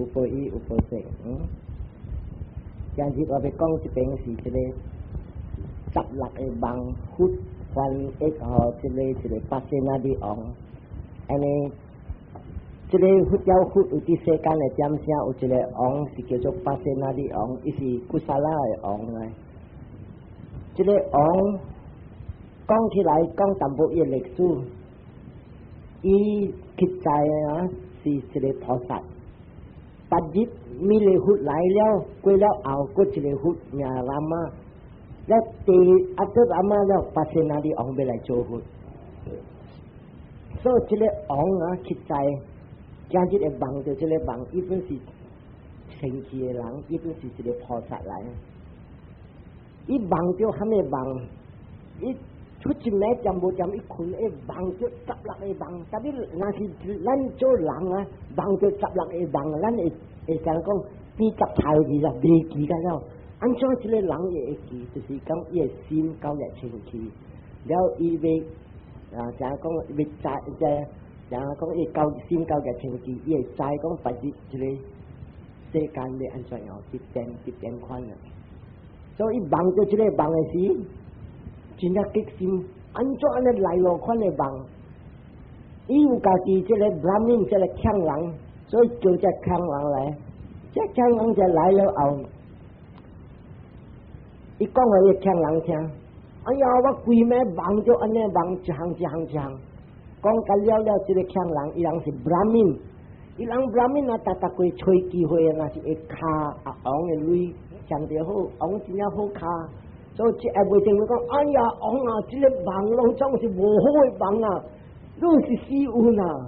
有報一有報四。今日我欲講這邊是這個十六个夢佛翻譯予這个一个巴仙那利王，按呢，這个佛教佛有佇世間的點聲有一个王是叫做巴仙那利王，伊是 Kosala 的王來。這个王講起來講淡薄伊的歷史，伊實在啊是一个菩薩。別日彌勒佛來了，過了後，閣一个佛名喇嘛，了第阿做阿媽了，巴仙那利王欲來做佛，所以這个王啊，實在今日會夢著這个夢，伊本是清氣的人，伊本是一个菩薩來。伊夢著蝦米夢？伊出一暝踮無踮，伊睏會夢著十六个夢。特別若是咱做人啊，夢著十六個夢，咱會會想講比十菜去啦，袂記得了。按怎這个人會記？就是講伊的心夠會清氣，了伊欲啊，像講欲知，這像講伊夠心夠會清氣，伊會知講別日這个世間欲按怎樣去變去變款啊。所以夢著這个夢的時，真正激心，按怎按呢來落款的夢？伊有家己這个 Brahmin 這个強人，所以叫這強人來。這強人就來了後，伊講予彼強人聽。哎呀，我規暝夢著按呢夢一項一項一項，講甲了了，這个強人伊人是 Brahmin，伊人 Brahmin 啊，逐逐過揣機會，若是會敲阿王的鐳，講得好，王真正好敲。所以這下袂定會講，哎呀，王啊，這个夢攏總是無好的夢啊，你是死運啊！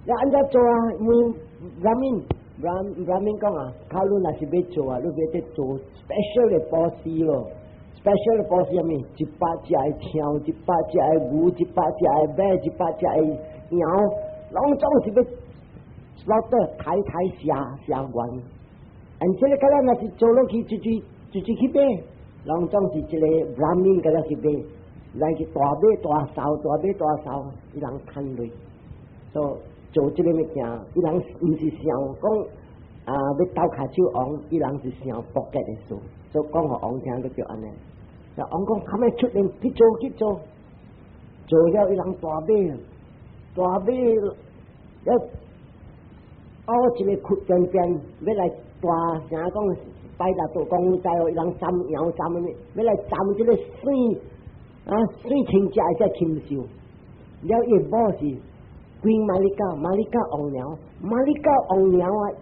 你按怎做啊？問 Brahmin，Brahmin 講啊，假如若是欲做啊，你欲去做 special 的布施咯，special 的布施啥物？100隻的象，100隻的牛，100隻的馬，100隻的羊，攏總是欲 slaughter 刣刣下下願。按這个敢若若是做落去，就就就就去買。攏總是一个 Brahmin 佮了去買，來去大買大掃，大買大掃，伊人趁鐳，所以做這个物件，伊人毋是想講啊欲鬥跤手王，伊人是想博結的事，所以講予王聽就叫按呢。王講，較欲出面去做去做，做了伊人大買大買，了挖一个窟邊邊，欲來大啥講？拜六做公仔哦，伊人斬羊斬啥物，欲來斬這个水啊水清食的這禽獸。了伊某是 Queen Mallika，Mallika 王娘，Mallika 王娘啊！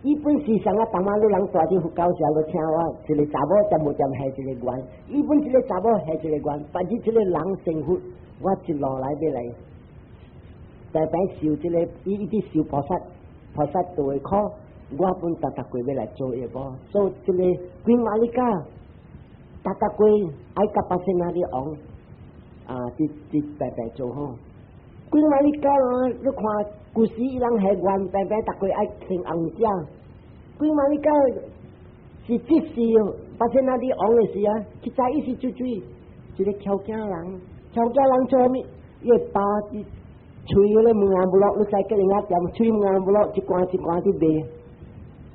伊本是啥啊？當晚你人大佇佛教時，就聽我一个查某踮無踮下一个願，伊本一个查某下一个願，別日這个人成佛，我一路來欲來，白白受這个，伊一直受菩薩菩薩道的苦。我本逐逐過欲來做伊某，所以這个 Queen Mallika，逐逐過愛共巴仙那利王啊，佇佇白白做好。Queen Mallika 啊，你看舊時伊人下願白白逐過愛生紅者，Queen Mallika 是這時巴仙那利王的時啊，實在伊是做水一个巧囝人，巧囝人做啥物？伊的爸佇揣彼个物仔無落，你知叫人家店揣物仔無落，一罐一罐佇賣。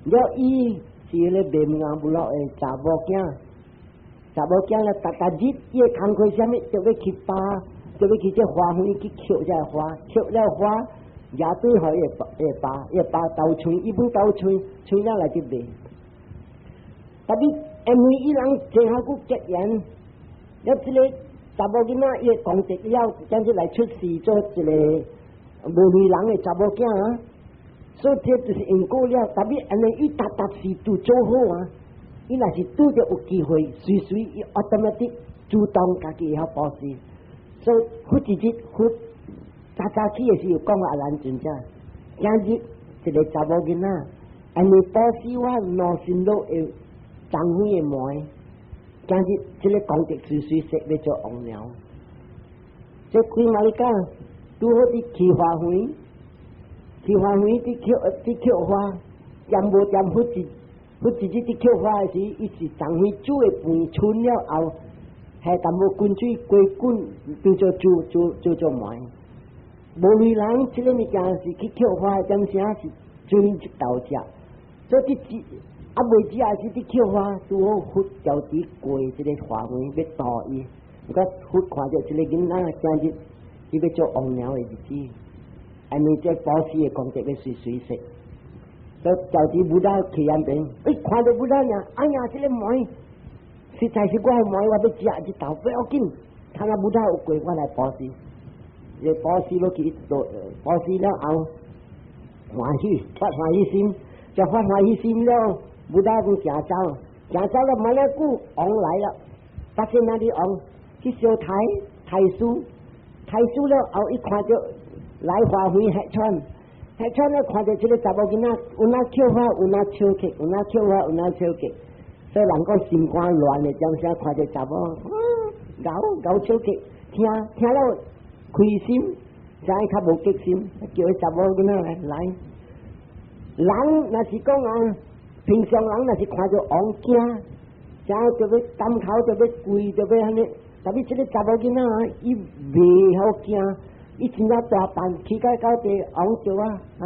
了伊是彼个賣物仔無落的查某囝，查某囝咧，逐逐日伊的工課啥物，就欲去芭，就欲去這花園去抾這花，抾了花，也對予伊的伊的爸，伊的爸斗揣，伊本斗揣，揣了來去賣。特別因為伊人最後閣結緣，了這个查某囡仔伊的功德了，這樣子來出世做一个無鐳人的查某囝啊。所以這就是因果了。特別按呢伊逐逐時都做好啊，伊若是拄著有機會，隨隨伊 automatic 主動家己會曉布施。所以佛一日佛早早起的時候講阿難尊者，今日一个查某囡仔，按呢布施我兩身乳的髒粉的糜，今日這个功德隨隨說欲做王娘。這 Queen Mallika，拄好佇去花園。去花園佇抾佇抾花，踮無踮佛一佛一日佇抾花的時，伊是髒粉煮的飯剩了後，下淡薄滾水加滾，變做煮煮煮做糜。無鐳人這个物件是去抾花，點聲是準一道食。所以佇啊未止也是佇抾花，拄好佛調佇過這个花園欲度伊，個佛看著這个囡仔今日伊欲做王娘的日子，因為這布施的功德欲隨隨說，所以調佇 Buddha 去遐邊，欸，看著 Buddha 爾，哎呀，這个糜實在是我的糜，我欲食一頭，不要緊，睇下 Buddha 有過，我來布施，伊布施落去，布施了後歡喜，發歡喜心，就發歡喜心了。Buddha 講行走，行走了無偌久，王來了，發現那裡王去燒刣刣屍，刣屍了後，伊看著來花園翕相，翕相了看著這个查某囡仔，有哪抾花，有哪笑去，有哪抾花，有哪笑去，所以人講心肝亂的，點聲看著查某，𠢕𠢕笑去，聽聽了開心，知影較無激心，叫彼查某囡仔來來。人若是講啊，平常人若是看著王驚，啥就欲擔頭，就欲跪，就欲按呢。特別這个查某囡仔啊，伊袂曉驚，伊真正大膽，去到到地王叫啊啊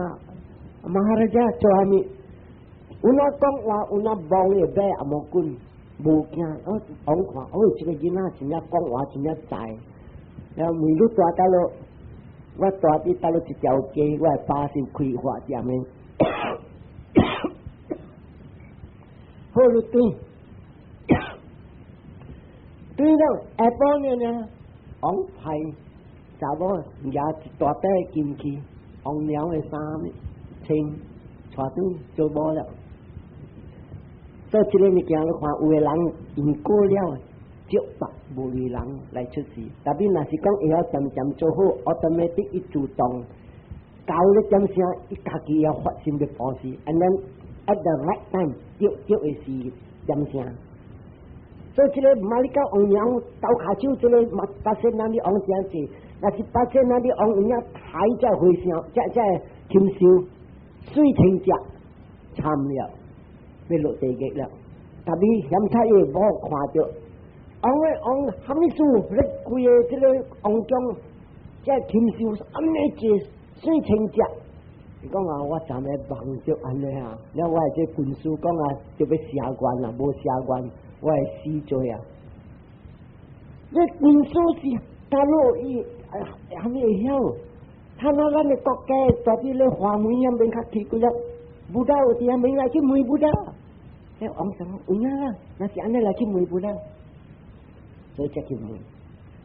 ，Maharaja 做啥物？有哪講話，有哪望伊馬也無緊，無驚。我王看，哦，這个囡仔真正講話真正在。然後問你住佗落，我住佇佗落一條街，我的爸是開花店的。好，你對，對了，下晡日呢，王派查某舉一大袋金去，王娘的衫穿，帶轉做某了。所以這个物件你看，有的人因過了，招百無類人來出世。特別若是講會曉漸漸做好，automatic 伊自動到咧點聲，伊家己也發心欲布施，and then at the right time 對對的時點聲。所以這个馬里甲王娘鬥跤手，這个馬巴仙那裡王真濟，若是巴仙那裡王有影抬這和尚，這這禽獸水清隻慘了，欲落地獄了。特別嫌他伊某看著，王的王啥物事？咧規个這个王宮，這禽獸按呢濟水清隻。伊講啊，我昨暝夢著按呢啊，了我的這軍師講啊，就欲寫願啊，無寫願，我會死罪啊！這軍師是大陸伊還未會曉，他那咱的國家在佇咧華門遐邊較去幾粒，Buddha 有佇遐免來去問 Buddha。迄王想有影啦，若是按呢來去問 Buddha，所以才去問，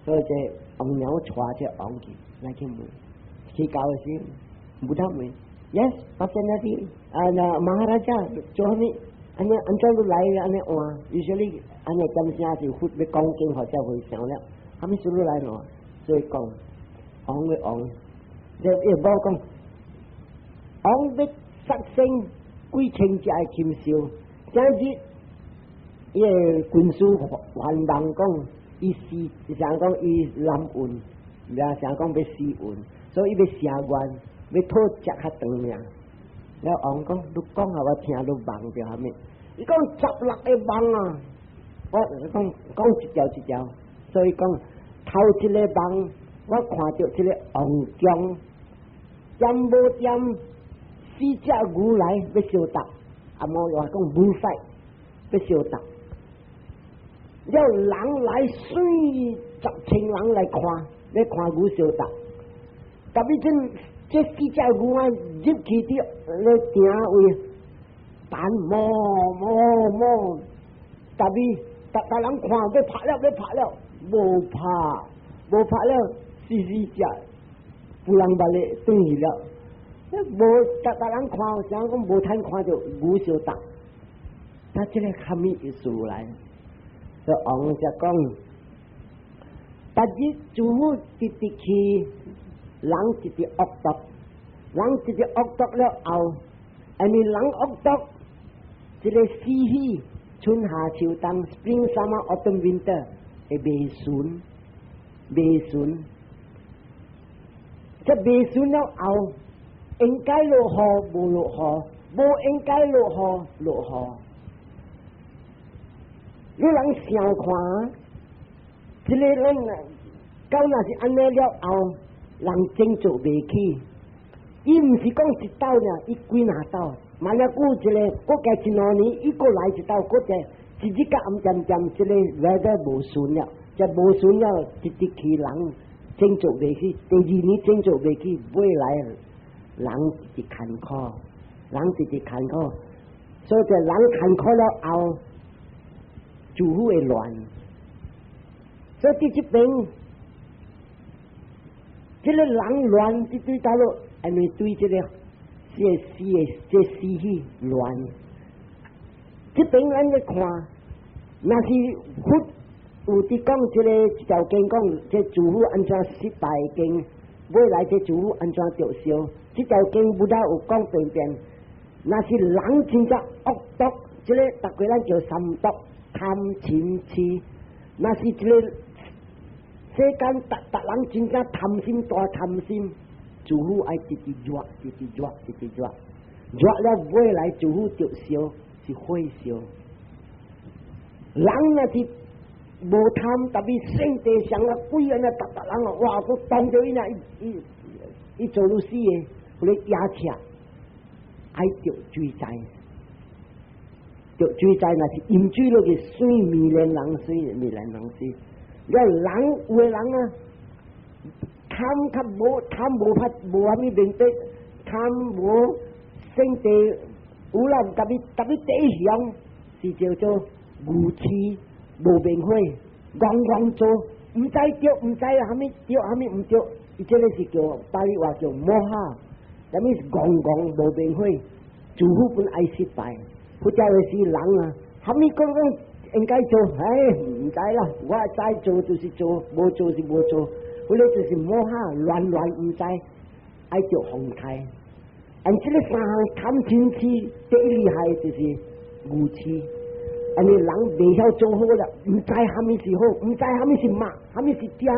所以這王娘帶這王去來去問，去到的時，Buddha 問，Yes，發生那啲啊那 Maharaja 做啥物？按呢按怎你來按呢換？Usually 按呢點聲是佛欲講經予這和尚了，啥物事你來喏？所以講王的王，這伊某講王欲殺生幾千隻的禽獸，這日伊個軍師還夢講，伊死，想講伊難運，也想講欲死運，所以伊欲寫願，欲討食較長命。了王講，你講予我聽，你夢著啥物？伊講十六个夢啊！我講講一條一條，所以講頭一个夢，我看著這个王宮，點無點四隻牛來欲相鬥，啊無話講武賽欲相鬥，了人來水十千人來看，欲看牛相鬥，特別陣這四隻牛啊入去佇咧埕位，等摸摸摸，特別逐逐人看欲拍了欲拍了，無拍無拍了，四四隻不人捌咧轉去了，無逐逐人看，想講無趁看著牛相鬥，他這个啥物意思來？所以王就講，逐日祖母直直去，人直直惡毒，人直直惡毒了後，因為人惡毒，這个四喜春夏秋冬，spring summer autumn winter 會袂順，袂順，這袂順了後，應該落雨無落雨，無應該落雨落雨。你人想看，這个人到若是按呢了後，人振作袂起。伊毋是講一斗爾，伊幾若斗，萬一久一个，閣加一兩年，伊閣來一道，閣一一日甲暗漸漸，這个 weather 無順了，這無順了，一直去人振作袂起，第二年振作袂起，尾來人一直艱苦，人一直艱苦，所以這人艱苦了後，諸佛會亂。所以佇這邊，這个人亂佇對佗落，因為對這个這個死的這死去亂。這邊咱咧看，若是佛有佇講這个一條經講，這諸佛按怎失敗經，尾來這諸佛按怎著燒？這條經 Buddha 有講遍遍。若是人真正惡毒，這个逐個咱叫三毒，貪嗔痴。若是這个世間逐逐人真正貪心大貪心，諸佛愛直直熱，直直熱，直直熱，熱了尾來諸佛著燒，是火燒。人若是無貪，特別聖地上啊鬼按呢，逐逐人哦，哇！閣當著伊若伊伊伊做愈死的，彼个壓車愛著水災，著水災若是淹水落去，水糜爛人水，糜爛人水。了人有的人啊，貪較無貪無法無啥物明白，貪無聖地有啦，特別特別第一項是叫做愚痴無明火，戇戇做，毋知對，毋知啥物對，啥物毋對，伊這个是叫巴利話叫 moha，啥物是戇戇無明火，諸佛本愛失敗，佛教的是人啊，啥物講講應該做，哎，毋知啦，我知做就是做，無做是無做，彼个就是 moha 亂亂毋知，愛著風颱。按這个三項貪嗔痴，第一厲害就是愚痴。按呢人袂曉做好了，毋知啥物是好，毋知啥物是媽，啥物是爹，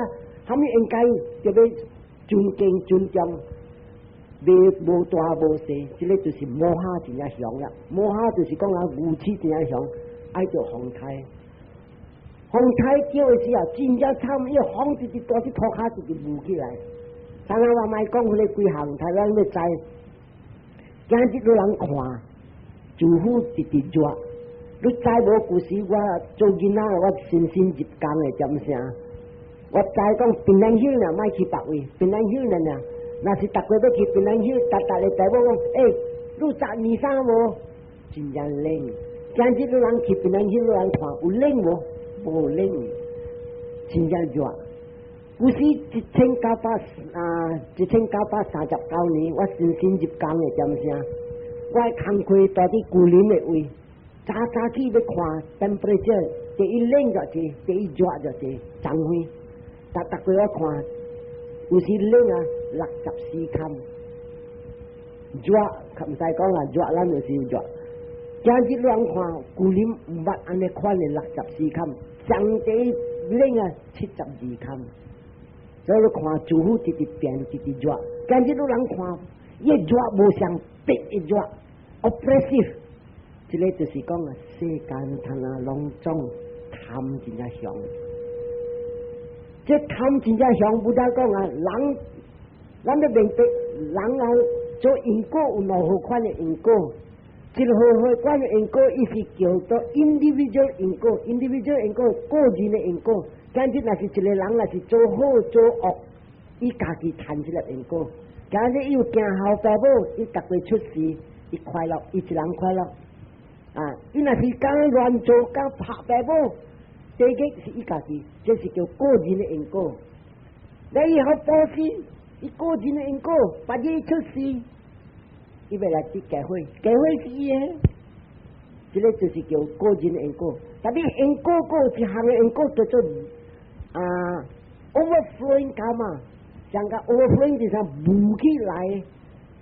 啥物應該叫欲尊敬尊重，袂無大無細，這个就是 moha 真正強啦。moha 就是講啊，愚痴真正強，愛著風颱。風颱叫的時候，真正慘，伊風直直大隻塗跤直直舞起來。昨昏我莫講彼个幾項，台灣欲知，今日有人看，諸佛直直熱。你知無？舊時我做囡仔，我新新入工的點聲，我知講檳榔丘爾莫去別位，檳榔丘爾爾，若是逐個欲去檳榔丘，逐逐个大某講，欸，你紮二衫無？真正冷。今日有人去檳榔丘，有人看有冷無？無冷，真正熱。舊時1939年，我新新入工的點聲，我工課蹛佇龜林的位。早早起欲看 temperature，第一冷就濟，第一熱就濟，昨昏，逐逐個我看，有時冷啊64坎，熱較毋使講啦，熱咱就是熱。今日亂看，龜林毋捌按呢款的64坎，上底冷啊72坎，所以你看諸佛直直變，直直熱。今日有人看，伊熱無像逼的熱，oppressive。這个就是講啊，世間貪啊，攏總貪真正強。這貪真正強，Buddha 講啊，人，咱欲明白，人啊做因果有兩號款的因果，一個號款的因果，伊是叫做 individual 因果，individual 因果個人的因果。今日若是一個人若是做好做惡，伊家己趁這個因果。今日伊有行孝爸母，伊逐個出世，伊快樂，伊一人快樂。啊！伊若是敢亂做，敢拍爸母，地獄是伊家己，這是叫個人的因果。你以後布施，伊個人的因果，別日出世，伊欲來得解火，解火是伊的，這个就是叫個人的因果。特別因果果一項的因果叫做啊 overflowing karma，像個 overflowing 就是冒起來，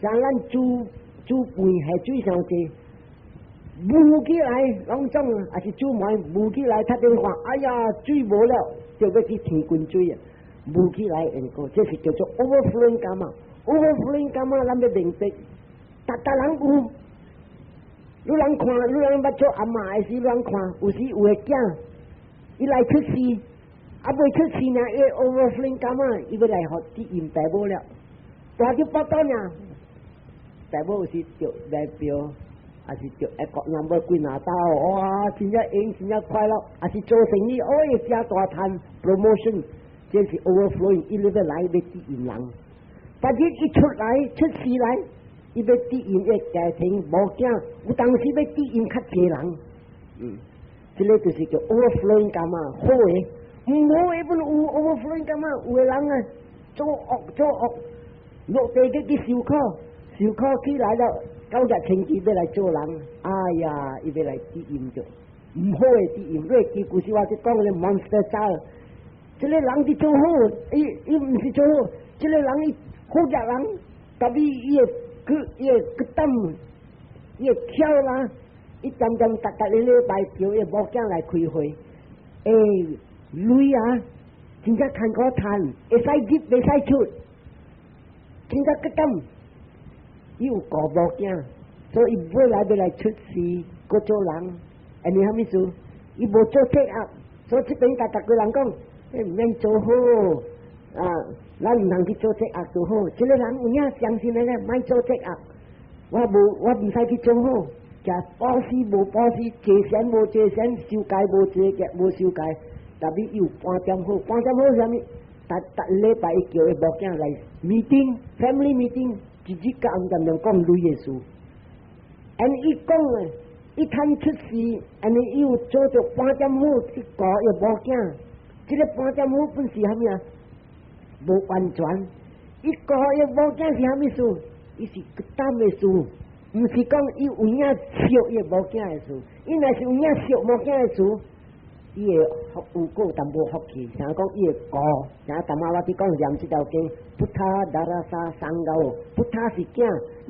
像咱煮煮飯下水傷濟。冒起來，攏總抑是煮糜冒起來，他電話，哎呀，水無了，就欲去天滾水啊！冒起來因果，這是叫做 overflowing karma。overflowing karma，咱欲明白，逐逐人有，你人看，你人捌做阿嬤的時，你人看，有時有的囝，伊來出世，啊未出世呢，伊 overflowing karma，伊欲來予得𪜶爸母了，大就腹肚爾，爸母有時著來表。還是著一個人要幾若刀，哇！真正閒，真正快樂，還是做生意，哦，加大趁 promotion，這是 overflowing，伊咧欲來欲得應人。但是一出來出事來，伊欲得應伊家庭某囝，有當時欲得應較濟人。這個就是叫 overflowing karma，好的，毋好的本有 overflowing karma，有的人啊做惡做惡，落地獄去受苦，受苦起來了。九日清氣欲來做人，哎呀，伊欲來得應著，毋好的得應。你會記故事我講個 monster 走，這個人佇做好，伊伊毋是做好，這個人伊好額人，但是伊的骨伊的骨膽，伊的巧啦，伊漸漸逐逐個禮拜叫伊某囝來開會，欸，鐳啊，真正艱苦趁，會使入袂使出，真正骨膽。伊有顧某囝，所以伊尾來欲來出世，閣做人，按呢啥物事？伊無做這惡，所以這邊逐逐個人講，欸，毋免做好，啊，咱毋通去做這惡就好。這個人有影相信咧，莫做這惡，我無我毋使去做好，食布施無布施，借錢無借錢，修戒無借戒無修戒，但是伊有半點好，半點好啥物？逐逐禮拜伊叫伊某囝來 meeting，family meeting。一日甲暗漸漸講鐳的事，按伊講啊，伊趁出世，按呢伊有做著半點好去顧伊某囝，這個半點好本是啥物啊？無完全，伊顧伊某囝是啥物事？伊是骨膽的事，毋是講伊有影錫伊某囝的事。伊若是有影錫某囝的事，伊會福有夠淡薄福氣，像講伊會顧，像淡仔我佇講念這條經，puttha dārasa saṅgaho，puttha 是囝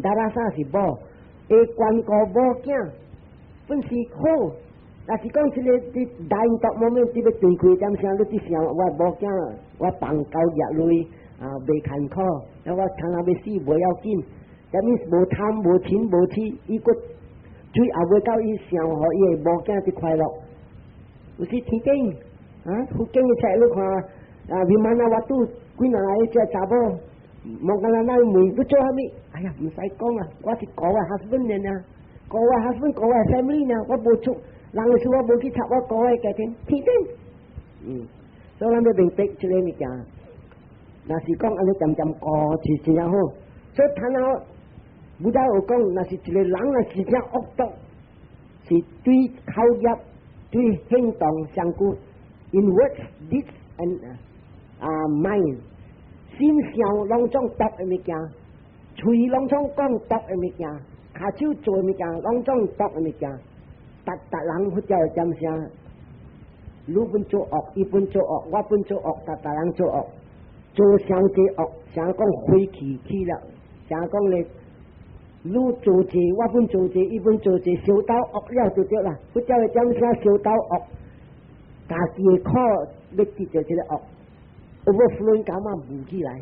，dārasa 是某，會關顧某囝，本是好。若是講這個佇 dying moment 佇欲斷氣點聲，你佇想我某囝，我放九日鐳啊，袂艱苦，啊我聽下欲死無要緊，啥物無貪無嗔無痴，伊閣最後尾到伊想予伊的某囝佇快樂。有時天頂啊，福建的冊你看啊，Vimanavathu幾若個這查某，莫干那那問你做啥物？哎呀，毋使講啊，我是顧我 husband 爾，顧我 husband，顧我 family 爾，我無出，人的事我無去插，我顧我家庭，天頂。所以咱欲明白這個物件，若是講按呢漸漸顧是真好。所以談到佛陀有講，若是一個人若是真惡毒，是對口業、對行動相顧，in words, deeds and mind，心想攏總毒的物件，喙攏總講毒的物件，跤手做的物件攏總毒的物件，逐逐人佛教會點聲？你本做惡，伊本做惡，我本做惡，逐逐人做惡，做傷濟惡，啥講火氣起了，啥講咧？你做這，我本做這，伊本做這，相鬥惡了就對啦。佛教會點聲相鬥惡，家己的苦欲得著這個惡，overflowing karma 冒起來，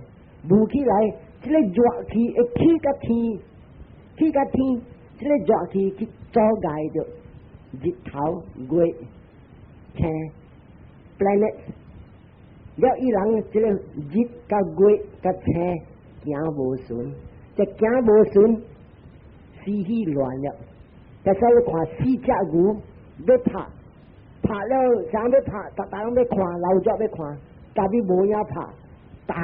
冒起來，這個熱氣會起甲天，起甲天，這個熱氣去阻礙著日頭、月、星、planet，了伊人這個日佮月佮星行無順，這行無順。死去亂了，但是你看四隻牛欲拍，拍了想欲拍，逐逐人欲看，老者欲看，但是無影拍，等啊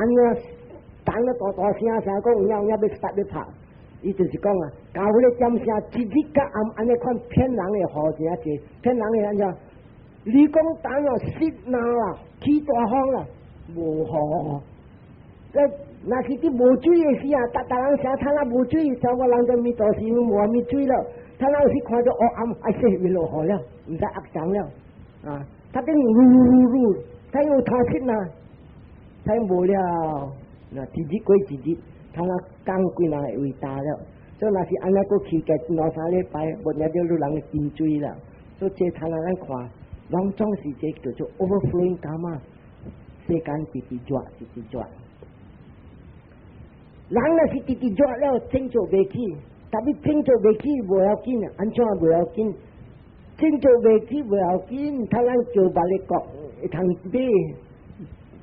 等啊大大聲聲講有影有影欲殺欲拍，伊就是講啊，到彼個點聲，一日到暗按呢款騙人的雨真濟，騙人的按怎？你講等啊，濕鬧啦，起大風啦，無雨。這若是佇無水的時啊，逐逐人寫透若無水，差我人就咪大時無啥物水了。透若有時看著烏暗，哎，說欲落雨了，毋知壓長了。啊，他頂嚕嚕嚕，他有頭濕呐，他無了。那一日過一日，他若講幾若會偉大了。所以若是按呢閣去個兩三禮拜，無掠著你人會真水了。所以這透若咱看，攏總是這叫做 overflowing karma，世間直直熱，直直熱。人若是直直熱了，振作袂起，但欲振作袂起無要緊，按怎無要緊？振作袂起無要緊，他咱叫別个國會通買，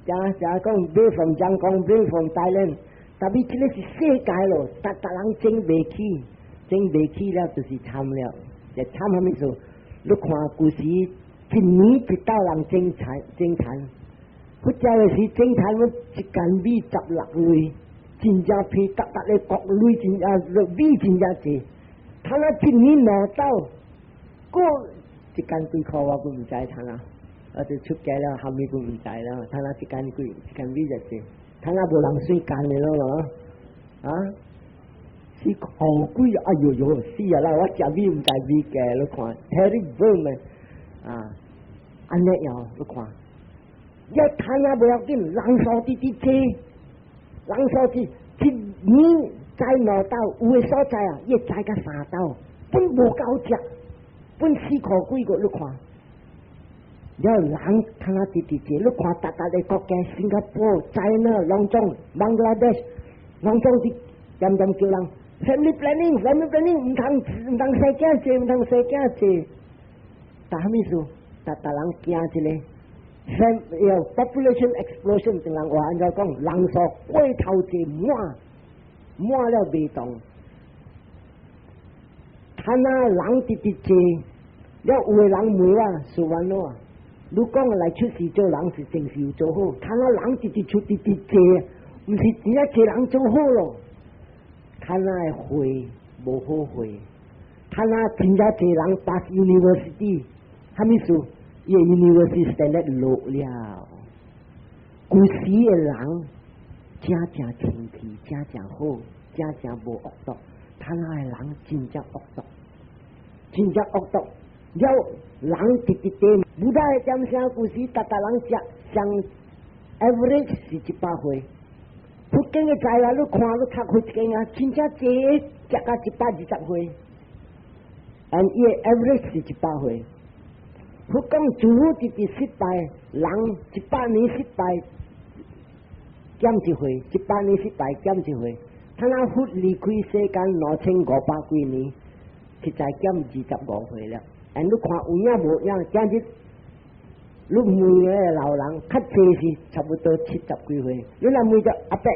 誠誠講買 from 香港，買 from Thailand，但欲這個是世界咯，逐逐人振袂起，種袂起了就是慘了。就慘啥物事？你看舊時一年一斗人種田種田，佛教的時種田，我一工米16鐳，真正批，逐逐个國鐳真正米真正濟。他那一年兩斗，過一工幾箍我閣毋知他啦。我就出家了，後面閣毋知啦。他那一工幾一工米就濟，他那無人算工的咯，啊？是好貴，哎喲喲，死啊啦！我食米毋知米價，你看，terrible 咩？啊，按呢樣你看，一趁啊無要緊，人數直直濟，人數直一年栽兩斗，有的所在啊，伊會栽甲三斗，本無夠食，本4箍幾個，你看。了人趁啊直直濟，你看逐逐个國家，新加坡、China、攏總、Bangladesh，攏總是漸漸叫人 family planning，family planning 毋通毋通生囝濟，毋通生囝濟。但啥物事？逐逐人驚一个 population explosion，就人話按怎講，人數過頭濟滿滿了袂動。他那人直直濟，了有的人問我說完咯啊。你講來出世做人是真是有做好，他那人直直出直直濟，毋是真正濟人做好咯。他那會無好會，他那真正濟人 pass university，啥物事？伊 university standard 落了。舊時的人真正清氣，真正好，真正無惡毒。他那的人真正惡毒，真正惡毒。了人直直地，古代點聲故事，逐逐人食上 average 是100歲。福建的在啊，你看你讀佛經啊，真正濟食到120歲，and 伊的 average 是100歲。佛講主直直失敗，人100年失敗減一歲，100年失敗減一歲。他那佛離開世間2500幾年，實在減25歲了。and 你看有影無影？今日你問個老人，較濟是差不多70幾歲。你若問著阿伯，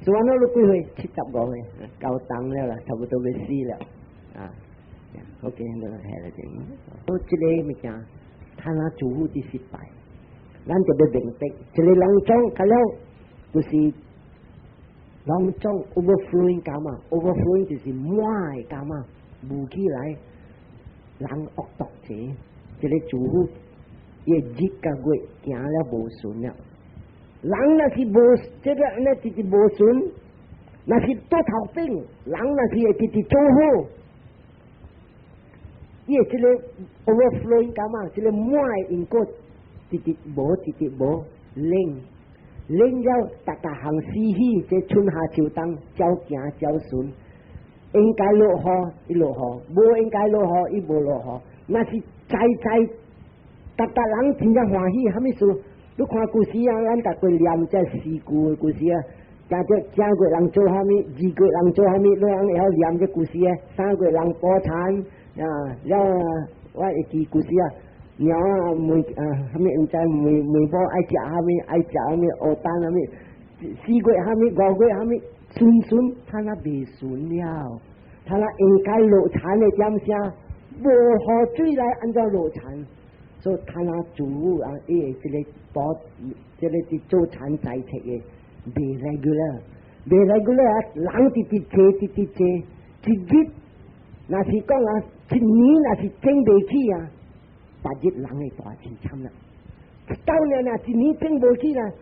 是按怎你幾歲？75歲，夠重了啦，差不多欲死了。啊，OK，你來了這。我這个物件，他那做好的失敗，咱就欲明白，一個人種，較了就是攏總 overflowing karma，overflowing 就是滿的 karma，無起來。人惡毒者，這个主婦，伊日甲月行了無順了。人若是無這个，那直直無順，若是倒頭頂，人若是會直直做好，伊的這个 overflowing karma，這个滿的因果，直直無，直直無，冷冷了，逐逐項死去，這春夏秋冬，照行照順。應該落雨，伊落雨；無應該落雨，伊無落雨。若是在在，逐逐人真正歡喜，啥物事？你看故事啊，咱逐個念這四句的故事啊，正做正月人做啥物，二月人做啥物，你人會曉念這故事啊。三月人補田啊，了我會記故事啊。貓啊，問啊，啥物毋知問問某愛食啥物，愛食啥物，烏蛋啥物，四月啥物，五月啥物，順順，他那袂順了。他那應該落田的點聲，無雨水來按怎落田？所以他那主啊，伊這个保，這个是做田在冊的，袂 regular，袂 regular 啊！人直直坐，直直坐，一日若是講啊，一年若是種袂起啊，別日人會大淒慘啦。一斗爾爾，一年種無起啦。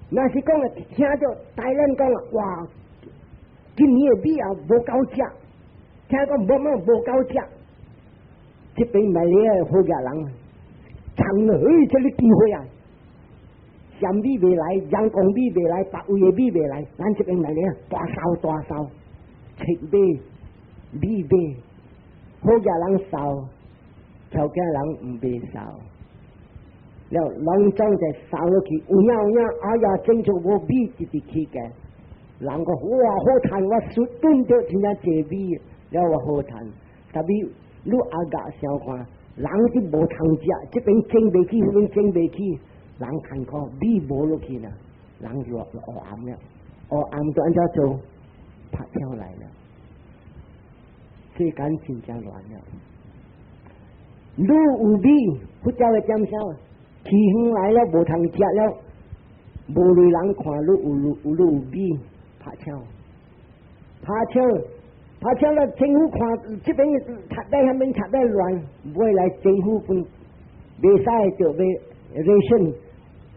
若是講啊，聽著大人講啊，哇！今年的米啊無夠食，聽講無無無夠食，這邊買了好額人，搶了，哎，這个機會啊！香米未來，陽光米未來，別位的米未來，咱這邊來了大掃大掃，冊買米買，好額人掃，條件人毋袂掃，了攏總就掃落去，有影有影，哎呀，整出無米直直起價。人講哇好趁，我輸頓著真正濟米，了我好趁。但是你阿甲想看，人是無通食，這邊種袂起，彼邊種袂起，人艱苦，米無落去啦，人就黑暗了，黑暗就按怎做？拍跳來了。世間真正亂了。你有米，佛教的點啥？饑荒來了，無通食了，無類人看你有有你有米，拍槍，拍槍，拍槍了，政府看這邊插在遐邊插在亂，尾來政府分袂使就欲 ration，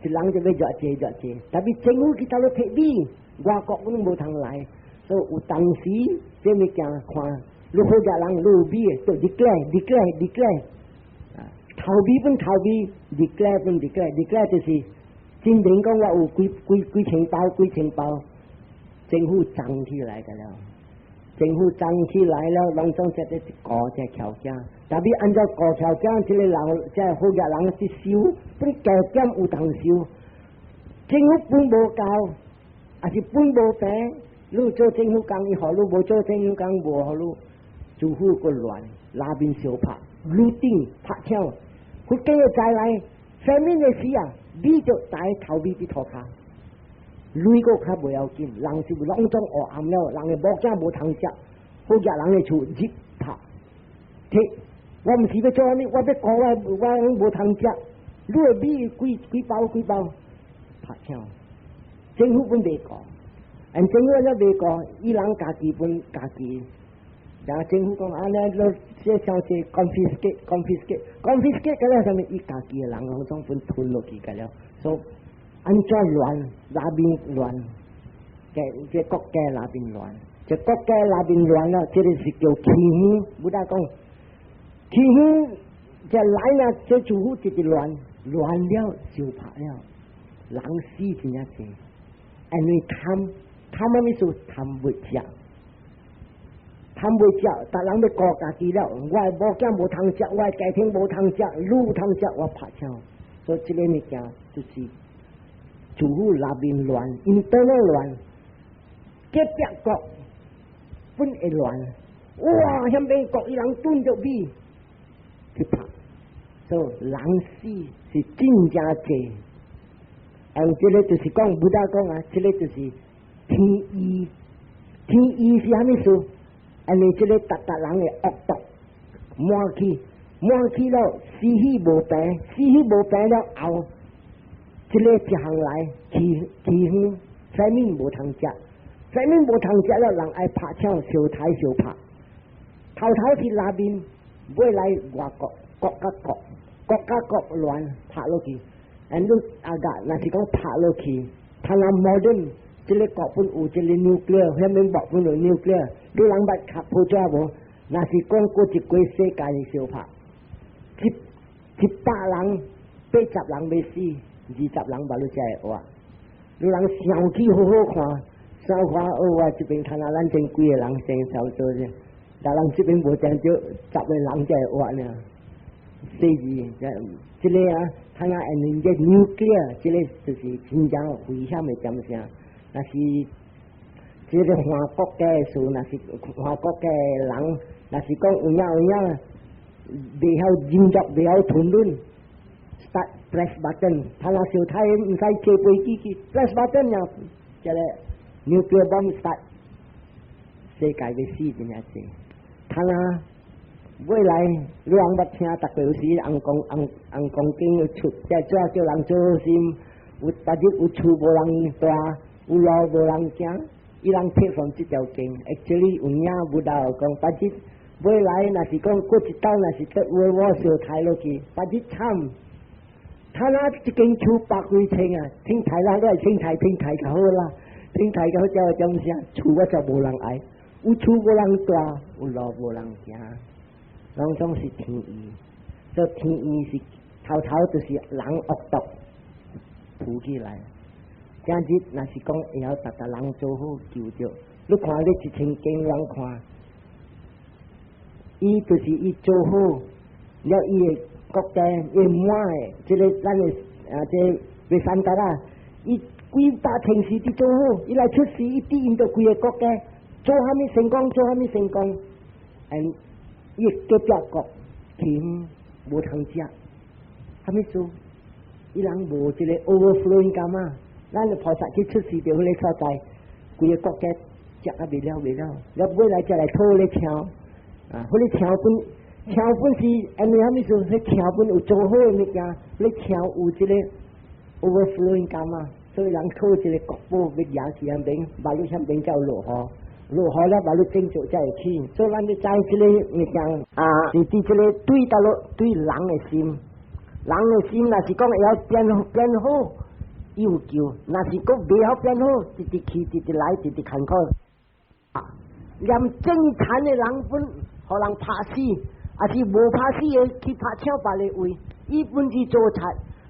一人就欲偌濟偌濟，tapi 政府去佗落提米，外國攏無通來，所以有當時這物件看，你好額人你有米的，就 declare declare declare。頭米分頭米，declare 分 declare，declare 就是真正講我有幾幾幾千包幾千包，政府漲起來個了，政府漲起來了，攏總這個顧這條件，tapi 按照顧條件，這個人這個好額人去收，本加減有通收，政府本無夠，抑是本無平，你做政府工伊予你，無做政府工無予你，政府閣亂，內面相拍，looting 拍槍。佛經的再來，famine 的時啊，米就帶頭米佇塗跤，鐳閣較袂要緊，人是攏總黑暗了，人的某囝無通食，好額人的厝入拍，提，我毋是欲做按呢，我欲顧我我無通食，你的米幾幾包幾包，拍槍，政府本袂顧，按政府按怎袂顧，伊人家己本家己。然後政府講按呢，都這小濟 confiscate confiscate confiscate，個了啥物？伊家己的人攏總分吞落去個了，所以按怎亂，內面亂，這這國家內面亂，這國家內面亂了，這個是叫饑荒。Buddha 講饑荒，這來了，這政府一直亂，亂了就拍了，人死真正濟，因為貪貪啥物事？貪欲食。貪欲食，逐人欲顧家己了。我的某囝無通食，我的家庭無通食，你有通食，我拍槍。所以這個物件就是政府內面亂，internal 亂，隔壁國本會亂。哇！遐邊國伊人囤著米去拍，所以人死是真正濟。嗯，這個就是講，Buddha 講啊，這個就是天意。天意是啥物事？因為這個逐逐人的惡毒滿去，滿去了，死去無平，死去無平了後，這個一項來饑饑荒，famine 無通食，famine 無通食了，人愛拍槍相刣相拍，頭頭是內面，尾來外國國佮國，國佮國亂拍落去，and 你啊個，若是講拍落去，他那 modern 這個國本有這個 nuclear，遐面國本有 nuclear，你人捌讀報紙無？若是講過一個世界相拍，一一百人80人欲死，20人無你才會活。你人想起好好看，想看哦，我這邊看下咱前幾個人先差不多啫，但人這邊無真少10個人才會活呢。四字，這個啊，看下因這 nuclear，這個就是真正危險的點聲。若是這個換國家的事，若是換國家的人，若是講有影有影，袂曉運作，袂曉吞論，start press button，他若相刣毋使坐飛機去，press button 呀，這個 nuclear bomb start，世界欲死真正濟。他若未來你人捌聽，逐個有時尪公尪尪公經出，這主要叫人做好心，有逐日有厝無人住，有路無人行，伊人提防這條經，actually 有影 Buddha 講，別日未來若是講過一道，若是得話我相刣落去，別日慘。他那一間厝百幾千啊，天台啦，都係天台天台較好啦，天台較好才會點啥？厝我就無人愛，有厝無人住，有路無人行，攏總是天意。這天意是頭頭就是人惡毒浮起來。今日若是講會曉逐逐人做好求著，你看你一千經人看，伊就是伊做好了，伊的國家伊滿的，這個咱的啊，這個別三達啊，伊幾百千世佇做好，伊來出世，伊指引著規個國家做啥物成功，做啥物成功，and 伊隔壁國貧無通食，啥物事？伊人無這個 overflowing 幹嘛？咱的菩薩去出世著彼個所在，規個國家食啊袂了袂了，了尾來才來討咧請，啊，彼个聽本聽本是因為啥物事？彼聽本有做好的物件，彼聽有這個 overflowing karma，所以人靠這個國寶欲贏去遐邊，馬路遐邊才有落雨，落雨了馬路正做才會起。所以咱欲知這個物件啊，是佇這個對佗落對人的心，人的心若是講會曉變變好，伊有救；若是講袂曉變好，直直去，直直來，直直艱苦。連正常的人本，予人拍死，抑是無拍死的去拍搶別个位，伊本是做賊，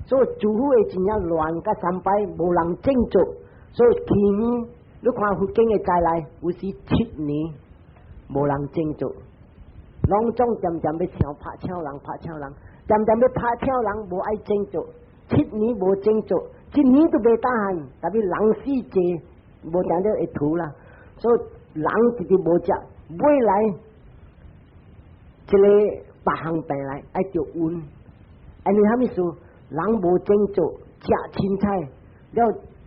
所以政府會真正亂甲三擺，無人振作，所以去年你看佛經的災難，有時7年無人振作，攏總漸漸欲搶拍搶人，拍搶人，漸漸欲拍搶人，無愛振作，七年無振作，一年都袂當閒，特別人死濟，無定著會屠啦，所以人直直無食，未來這個別項病來愛著瘟，因為啥物事？人無振作，食凊彩，了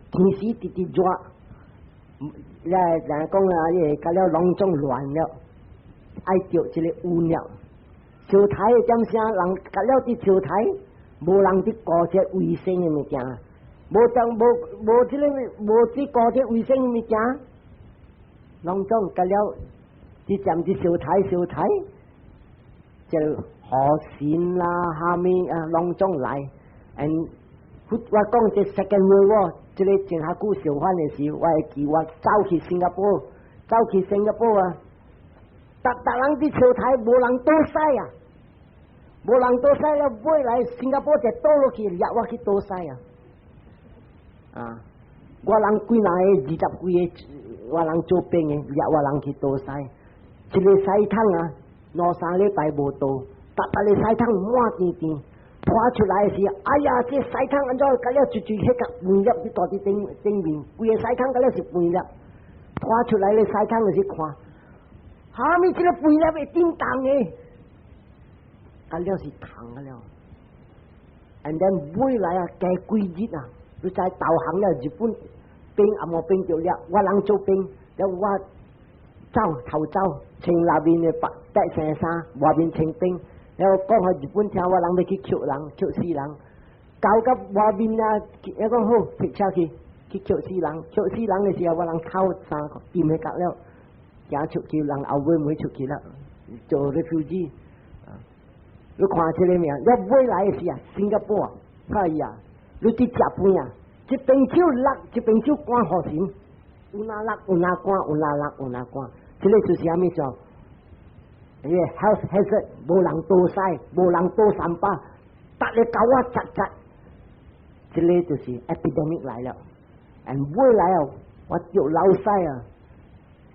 天時直直熱，了人講啊，伊個甲了攏總亂了，愛著這個瘟了。相刣的點聲，人甲了佇相刣，無人佇顧這衛生的物件，無當無無這個無佇顧這衛生的物件。攏總甲了，佇占佇相刣相刣，就雨神啦、蝦米啊，攏總來。嗯，我講這 second world war，這個真較久相反的時，我會記我走去新加坡，走去新加坡啊，逐逐人佇相刣，無人倒屎啊，無人倒屎了，尾來新加坡就倒落去，掠我去倒屎啊，啊，我人幾若個二十幾個。我人做兵的，掠我人去倒屎，一個屎桶啊，兩三禮拜無倒，逐逐个屎桶滿甜甜，拖出來時，哎呀，這屎桶按怎甲了一堆彼個飯粒佇大佇頂頂面，規個屎桶甲了是飯粒，拖出來的屎桶就是看，蝦米這個飯粒會叮當的，甲了是蟲了。And then 尾來啊，加幾日啊，你知投降了日本。兵也無兵著了，我人做兵，了我走頭走，穿內面的白白衫衫，外面穿兵，了講予日本聽，我人欲去抾人，抾死人，搞到外面啊，伊講好，提車去去抾死人，抾死人的時候，我人頭衫掂彼角了，行出去，人後尾袂出去了，做 refugee。你看這個名，了尾來的是啊，新加坡，哎呀，你佇食飯啊？一邊手落，一邊手趕雨神，有哪落有哪趕，有哪落有哪趕，這個就是啥物做？伊個 health hazard，無人倒屎，無人倒三巴，逐个狗仔窒窒，這個就是 epidemic 來了。and 尾來哦，我著流屎啊，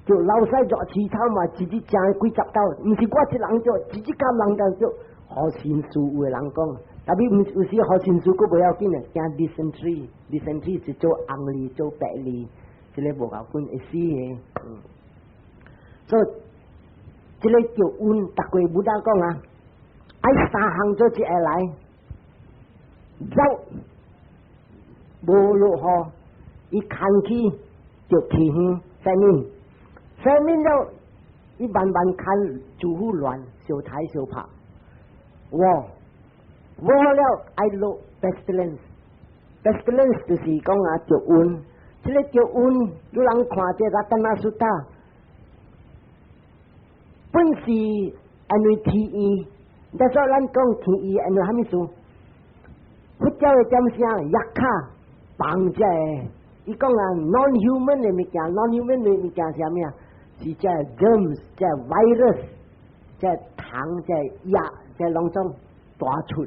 著流屎熱刺頭嘛，一日食幾十兜，毋是我一人著，一日間人就著。予神師有的人講。特別毋有時予神師閣無要緊的，驚 dysentery，dysentery 是做紅痢、做白痢，這個無夠緊會死的。嗯，所以這個叫瘟，逐個 Buddha 講啊，愛三項做一下來，走無落雨，伊牽去就起遠，famine，famine 了，伊慢慢牽政府亂，相刣相拍，哇！無了愛落 pestilence，pestilence 就是講啊，著瘟，這個著瘟，你人看這 Ratana Sutta，本是因為天醫，但是咱講天醫因為啥物事？佛教的點聲 yakkha 幫這個，伊講啊 non-human 的物件，non-human 的物件是啥物啊？是這 germs，這 virus，這蟲，這藥，這攏總大出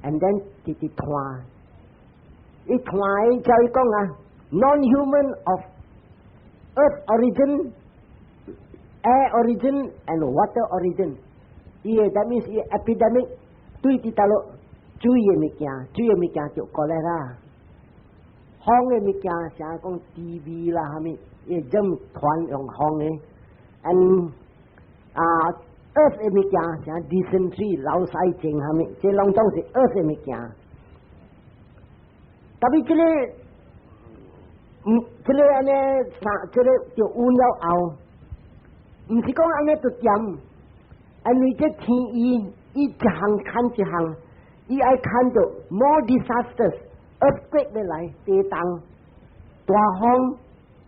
，and then 直直傳，伊傳伊叫伊講啊，non-human of earth origin，air origin and water origin，伊個 that means 伊 epidemic 對佇佗落水的物件，水的物件就過來啦。風的物件，像講 TB 啦，蝦米，伊種傳用風的，and 啊，earth 的物件，像 dysentery 流屎症蝦米，這攏總是 earth 的物件。特別這個，這個按呢，啥，這個就瘟了後，毋是講按呢就掂。因為這天醫伊一項看一項，伊愛看著 more disasters，earthquake 欲來，地動、大風、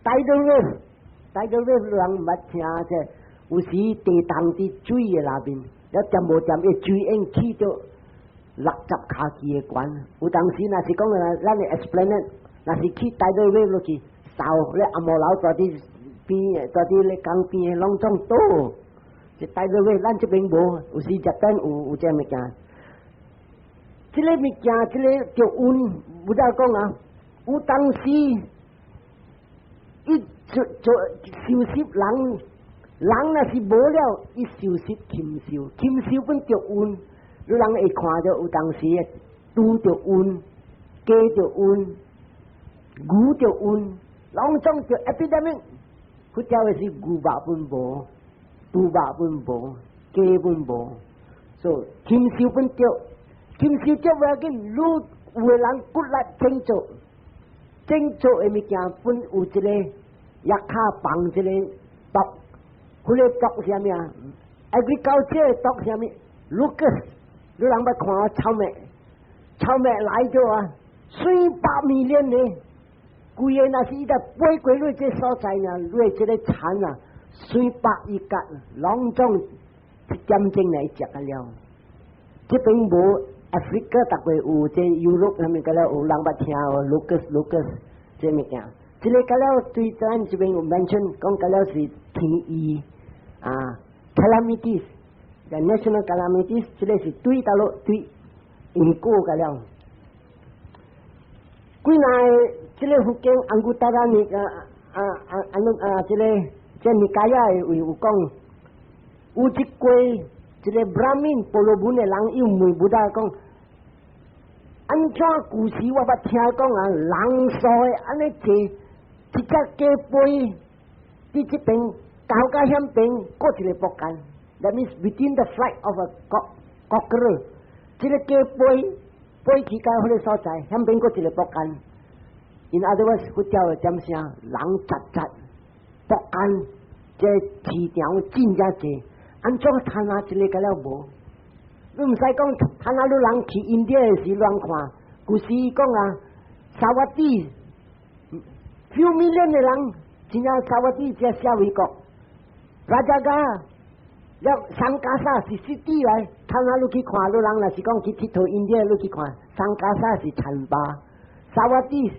tidal wave，tidal wave 人毋捌聽者，有時地動佇水的內面，了掂無掂，伊水湧起著60跤尺的懸。有當時若是講啊，咱的 Esplanade，若是起 tidal wave 落去，掃咧紅毛樓蹛佇邊，蹛佇咧江邊的攏總倒。這 tidal wave 咱這邊無，有時日本有這物件。這个物件，這个著運，Buddha 講啊，有當時伊做做受攝人，人若是無了，伊受攝禽獸，禽獸本著瘟，你人會看著有當時豬著瘟，雞著瘟，牛著瘟，攏總著 epidemic。佛教的是牛肉本無，豬肉本無，雞本無，所以禽獸本著。禽獸著無要緊，你有的人骨力振作，振作的物件本有一个藥卡放一个毒，彼个毒啥物啊？Agriculture 毒啥物？Locust，你人捌看草麥，草麥來咗啊，四百 million 呢，規个若是伊在飛過你這所在呢，你這个田啊，四百一角，攏總一點鐘來食個了。這邊無。Africa 逐個有，這 Europe 啥物個了有人捌聽哦，locust locust 這物件，這个個了對咱這邊有 mention 講個了是天意啊，calamities，the national calamities，這个是對佗落對因果個了。幾若這个佛經 Anguttara 尼啊啊啊啊啊，這个這 Nikaya 的位有講，有一過一个 Brahmin 婆羅門的人，伊問 Buddha 講，按怎舊時我捌聽講啊，人數的按呢濟，一隻雞飛佇這邊到甲遐邊，閣一个木間。That means within the flight of a cockerel，這个雞飛飛去到彼个所在，遐邊閣一个木間。In other words，佛教的點聲，人雜雜木間，這市場真正濟。按怎攤啊一个個了無？你毋使講，攤啊！你人去印度的時亂看，舊時講啊，Savatthi few million 的人，真正 Savatthi 這舍衛國，Rajagaha，了 Sankassa 是 city 來，攤啊！你去看，你人若是講去𨑨迌印度，你去看，Sankassa 是田巴，Savatthi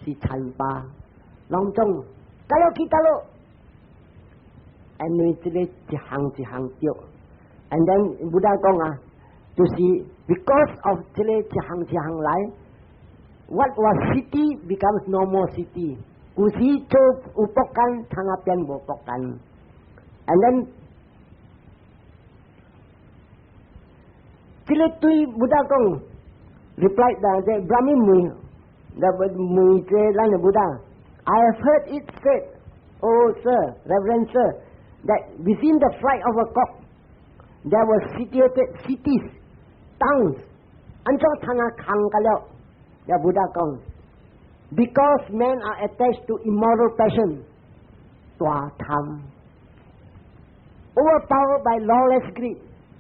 是田巴，攏總，甲了去佗落？因為這個一項一項著，and then Buddha 講啊，就是 because of 這個一項一項來，what was city becomes no more city。舊時做有木間，通啊變無木間，and then 這個對 Buddha 講，reply 的這 Brahmin 問，那問這咱的 Buddha，I have heard it said, oh sir, reverend sir, that within the flight of a cock there were situated cities, towns。按怎通啊空個了？了 Buddha 講，because men are attached to immoral passion，大貪，overpowered by lawless greed，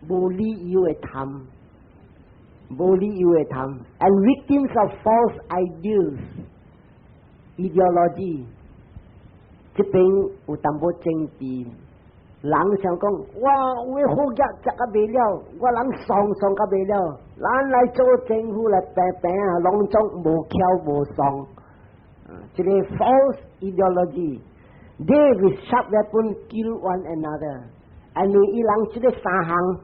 無理由的貪，無理由的貪，and victims of false ideals, ideology。這邊有淡薄政治。人想講，哇，有的好額食甲袂了，我人爽爽甲袂了，咱來做政府來平平啊，攏總無巧無爽。這个 false ideology，they with sharp weapon kill one another。因為伊人這个三項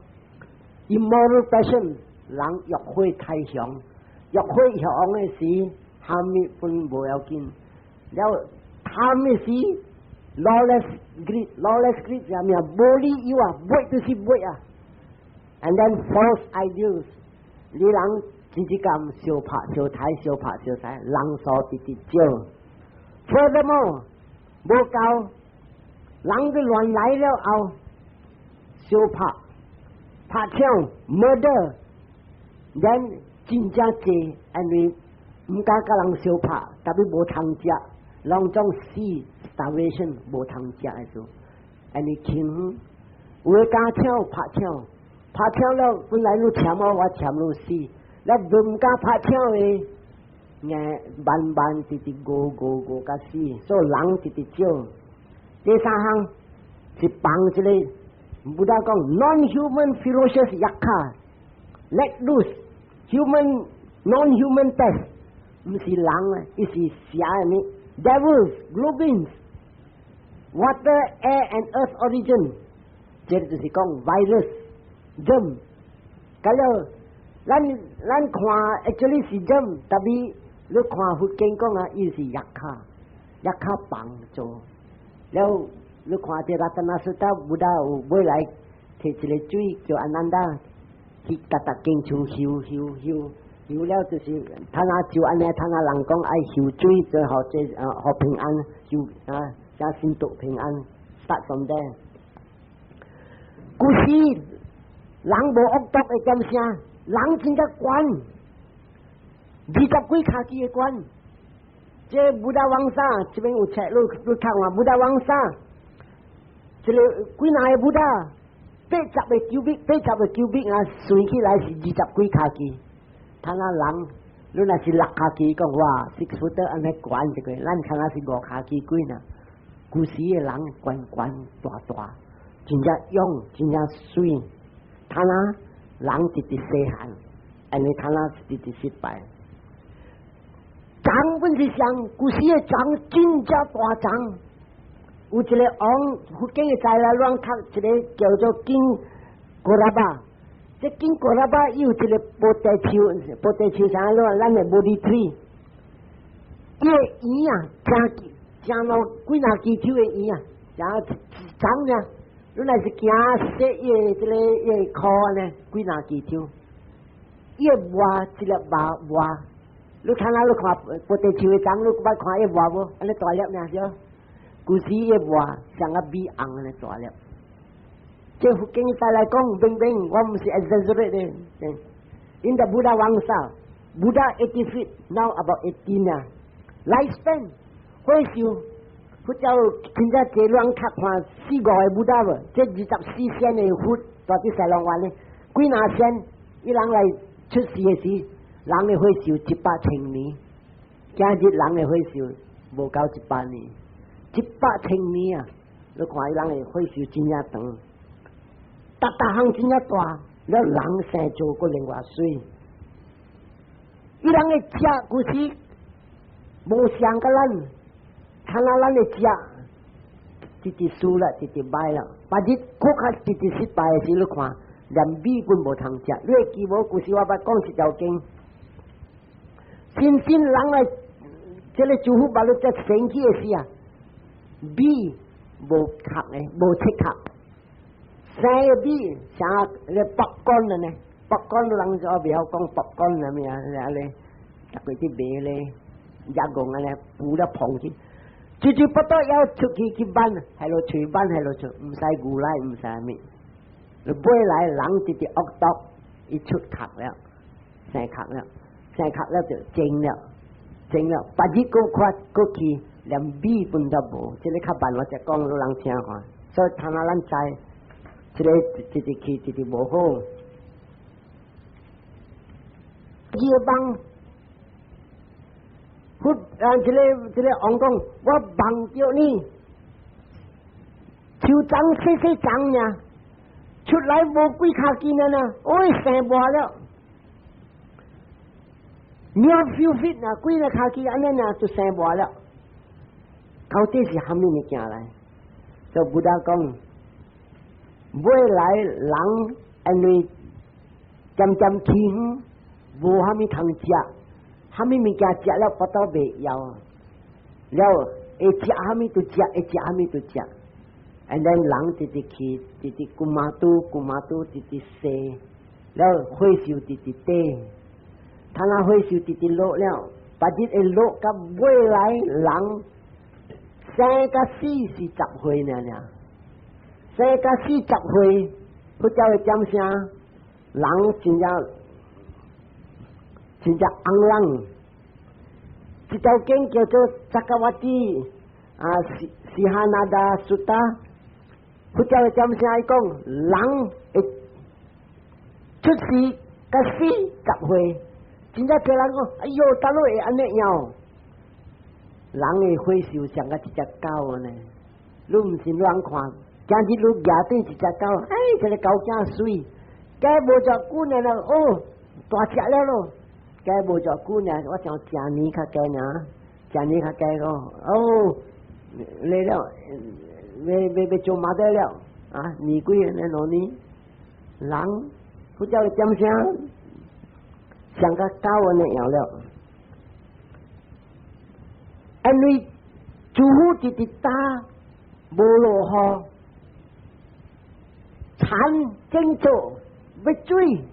immoral passion，人欲火太強，欲火強的時，蝦米本無要緊，了貪的時，lawless greed，lawless greed 啥物啊？無理由啊，買就是買啊。And then false ideals，你人直直咁相拍相刣，相拍相刣，人數直直少。Furthermore，無夠，人都亂來了後，相拍拍槍，murder，then 真正濟，因為毋敢佮人相拍，特別無通食，攏總死 starvation 無通食的時候，因為窮。有的敢搶拍搶，拍搶了本來你攕我，我攕你死，你毋敢拍搶的，硬慢慢直直餓餓餓甲死，所以人直直少。第三項是幫這個，Buddha 講 non-human ferocious yakkha，let loose human non-human pest，毋是人啊，伊是邪的，devils, goblins，water, air and earth origin，這個就是講 virus germ。咁了，咱看 actually 是 germ，但是你看佛經講啊，伊是 yakkha，yakkha 幫做。了，你看這 Ratanasutta Buddha 有尾來提一個水叫阿難達去逐逐間厝泅泅泅泅了，就是他若就按呢，他若人講愛泅水，最後這啊予平安，泅啊，才心得平安，start from there。古時人無惡毒會點啥？人真正懸，二十幾跤尺的懸。這 Buddhavamsa 這邊有冊，你你看嘛？Buddhavamsa，這個幾若個 Buddha，八十個 cubit，八十個 cubit 啊，算起來是二十幾跤尺。睇下人，你若是6跤尺講哇，six foot 按呢懸一個，咱看下是5跤尺幾呢？古時的人懸懸大大，真正勇，真正媠。睇下人直直細漢，按呢睇下直直失敗。長本是上，古時的長真正大長。有一個王，福建的材料亂讀一個叫做金果拉巴。這金果拉巴有一個菩提樹，菩提樹啥咯？咱的 Bodhi tree。伊的葉啊，正正落幾若支手的葉啊，正長呢。你若是行說伊的這個伊的箍呢，幾若支手。伊的葉一粒葉葉。你看啊，你看菩提樹的長，你捌看伊葉無？按呢大粒爾少，古時伊葉像個米紅按呢大粒。這佛經再來講，明明我毋是 exaggerate 的。In the Buddhavamsa, Buddha 80 feet, now about 18 啊。Lifespan，歲壽，佛教現在這亂讀看四五個 Buddha 無？這24仙的佛，在佇西龍灣呢，幾若仙，伊人來出世的時，人的歲壽100千年，今日人的歲壽無夠100年，100千年啊！你看伊人的歲壽真正長，逐逐項真正大，了人生做閣另外媠。伊人的食古時無像佮咱，看下咱的食，直直輸了，直直歹了，別日閣較直直失敗的時，你看連米本無通食。你會記無？古時我捌講一條經。真正人來，這個祝福把你在生氣的時啊，米無殼的，無切殼，生的米像咧 popcorn 的呢，popcorn 人就袂曉講 popcorn 啥物啊，啊咧，逐個去賣咧，一戇按呢，補了膨去，直直不得要出去去挽，係落喙挽，係落出，毋使牛奶，毋使啥物，你尾來人直直惡毒，伊出殼了，生殼了。生殼了就蒸了，蒸了，別日閣看閣去，連米本都無，這個較慢我才講，予人聽看。所以通啊，咱知，這個直直去，直直無好。伊個夢，佛啊，這個王講，我夢著你，樹欉細細欉爾，出來無幾跤尺爾呢，我生無了。mere few feet 啊，幾个跤尺按呢爾就生無了。到底是蝦米物件來？就 Buddha 講，未來人因為漸漸去遠，無蝦米通食，蝦米物件食了腹肚袂枵，了會食蝦米就食，會食蝦米就食。And then 人直直去，直直骨馬都骨馬都直直細，了歲數直直短。他那歲數直直落了，別日會落到未來人生佮死是10歲爾爾，生佮死十歲，佛教會講啥？人真正真正尪人。這條經叫做 Cakkavatti 啊，Sihanada Sutta，佛教的點聲伊講，人會出世佮死10歲，真正濟人講，哎喲，佗落會按呢樣？人的歲數像佮一隻狗按呢，你毋信亂看，今日你舉對一隻狗，哎，這个狗仔媠，過無偌久呢，哦，大隻了咯。過無偌久呢，我想成年較濟呢，成年較濟咯，哦，來了，欲欲欲做媽仔了，啊，年幾呢2年，人佛教的點聲，像佮狗按呢樣了。因為祖父直直打，無落雨，田種做欲水，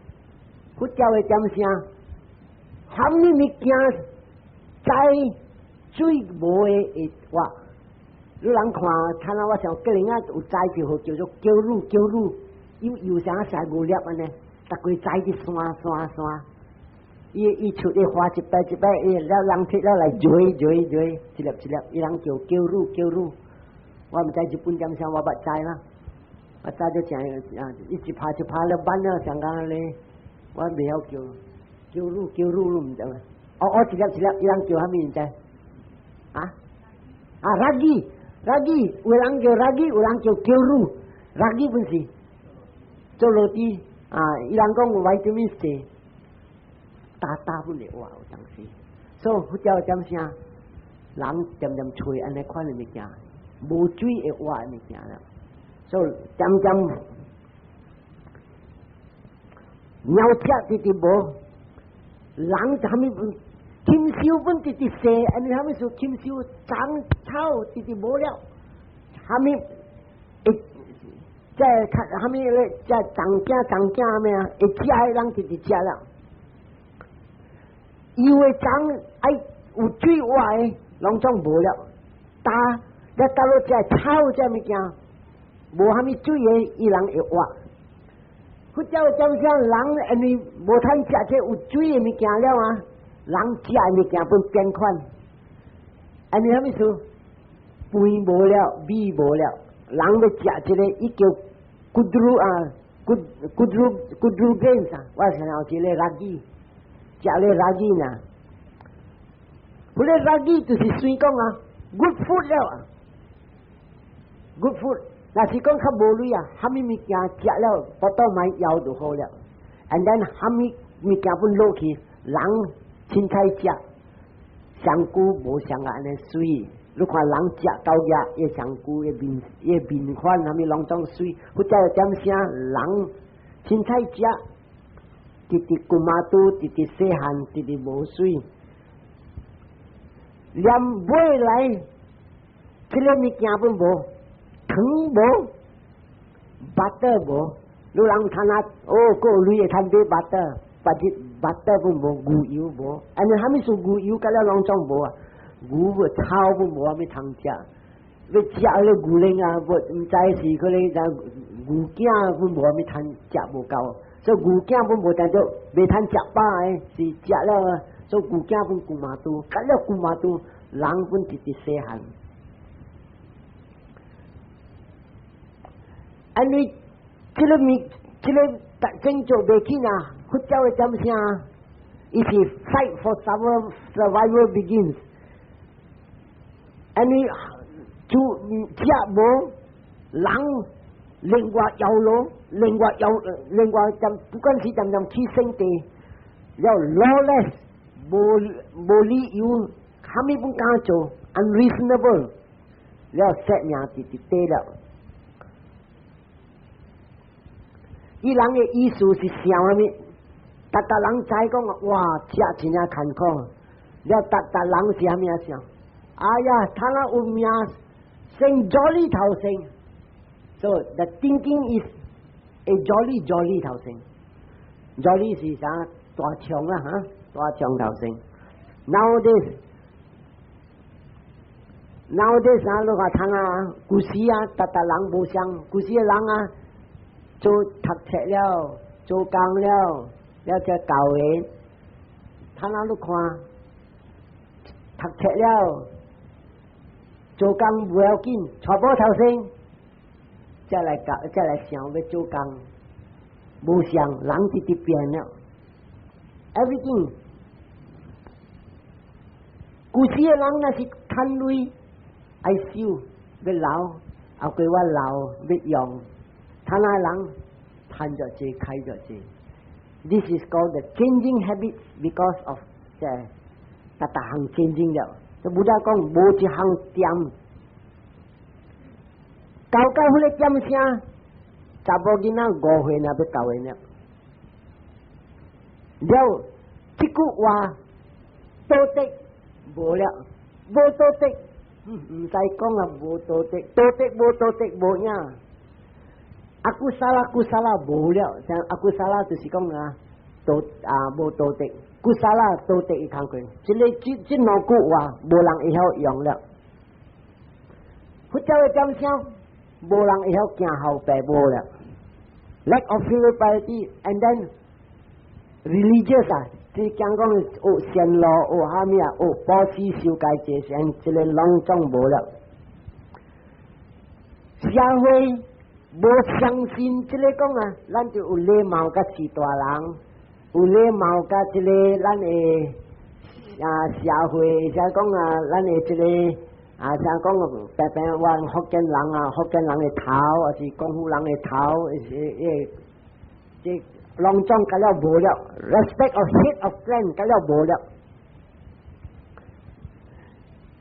佛教的點聲，啥物物件在水無的會活。你人看，看啊！我想吉林啊有栽一號叫做嬌乳嬌乳，有油像西牛粒按呢，逐個栽佇山山山。伊伊出的花一擺一擺，伊了人摕了來揉揉揉，一粒一粒，伊人叫嬌乳嬌乳。我毋知日本點聲，我捌栽啦。我早就食啊，一一拍一拍了挽了，上講咧，我袂曉叫嬌乳嬌乳，你毋知嘛？哦哦，一粒一粒，伊人叫啥物毋知？啊？啊，ragi ragi，有人叫 ragi，有人叫嬌乳，ragi 本是做羅蒂啊，伊人講有 vitamin C。大大本會活有當時，所以佛教點聲，人漸漸揣按呢款的物件，無水會活的物件啦。所以漸漸鳥食直直無，人啥物禽獸本直直生，按呢啥物事禽獸長草直直無了，啥物會這較啥物咧？這長囝長囝咩啊？會食的人直直食了。有的長愛有水活的，攏總無了。打你倒落食草這物件，無啥物水的，伊人會活。佛教講啥人因為無通食這有水的物件了啊，人食的物件本變款。按呢啥物事？飯無了，米無了，人欲食這个，伊叫 kudru 啊，kudru kudru grains 啊，我想有一個 ragi。食咧 ragi 呢？彼个 ragi 就是算講啊，good food 了啊，good food。若是講較無鐳啊，啥物物件食了，腹肚莫枵就好了。And then 啥物物件本落去，人凊彩食，身軀無像按呢媠。你看人食到額，伊身軀的面，伊的面款，啥物攏總媠。或者點聲人凊彩食。直直骨馬肚，直直細漢，直直無媠，連尾來，這个物件本無，糖無，butter 無，你人看啊，哦，閣有鐳會通買 butter，別日 butter 本無，牛油無，按呢啥物事牛油佮了攏總無啊？牛無草本無啥物通食，欲食彼个牛奶啊，無毋知是可能牛囝本無啥物通食無夠。所以牛囝本無當做袂通食飽的，是食了，所以牛囝本龜毛肚，食了龜毛肚，人本直直細漢。因為這个物，這个種族袂起啊，佛教的點聲，伊是 fight for survival begins。因為就食無人。另外搖羅，另外搖，另外就不管是點點起生地，了 lawless，無無理由，啥物不敢做，unreasonable，了生命直直短了。伊人的意思是想啥物？逐逐人知講，哇，食真正艱苦。了，逐逐人是啥物想？哎呀，他若有命，生 jolly 頭生。So the thinking is a jolly jolly 頭生，jolly 是啥？大腸啦，哈，大腸頭生。Nowadays，nowadays 啊，你話聽啊，古時啊，逐逐人無相，古時的人啊，做讀冊了，做工了，了才教的。他那你看，讀冊了，做工無要緊，娶某頭生。這才來教，才來想欲做工，無相，人直直變了，everything。古時的人若是趁鐳愛收，欲留，後過我留欲用，趁的人趁著濟，開著濟。This is called the changing habits because of 這逐逐項 changing 了。就 Buddha 講無一項恬。到到彼个點聲，查某囡仔5歲爾欲交緣了。了，這句話道德無了，無道德，毋使講啊，無道德，道德無道德無影。Akusala kusala 無了，像 akusala 就是講啊，道啊無道德，kusala 道德伊工課，這个這這兩句話無人會曉用了。佛教的點聲，無人會曉敬孝父母了。Lack of filial piety and then religious 啊，即講講學善路學蝦米啊，學布施修戒這些，這个攏總無了。社會無相信這个講啊，咱就有禮貌佮飼大人，有禮貌佮這个咱的啊社會，者講啊，咱的這个啊，像講平平我福建人啊，福建人的頭，抑是廣府人的頭，是誒，這攏總甲了無了，respect of head of clan 甲了無了。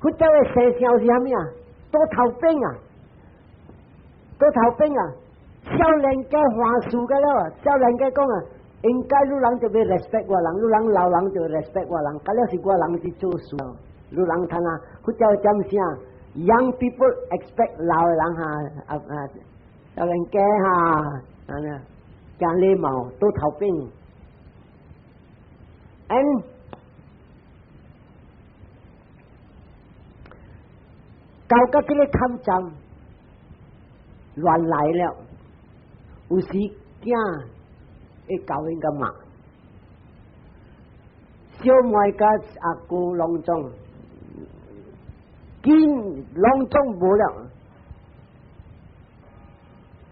佛教的生肖是啥物啊？倒頭餅啊，倒頭餅啊！少年家還事甲了啊！少年家講啊，應該汝人就欲 respect 我人，汝人老人就 respect 我人，甲了是我人佇做事。汝人看啊，佛教點聲？Young people expect 老的人哈啊啊，少年家哈，按呢講禮貌，倒頭餅。And 到到這个坎站亂來了，有時囝會交𪜶共罵，小妹佮阿姑攏總，見攏總無了。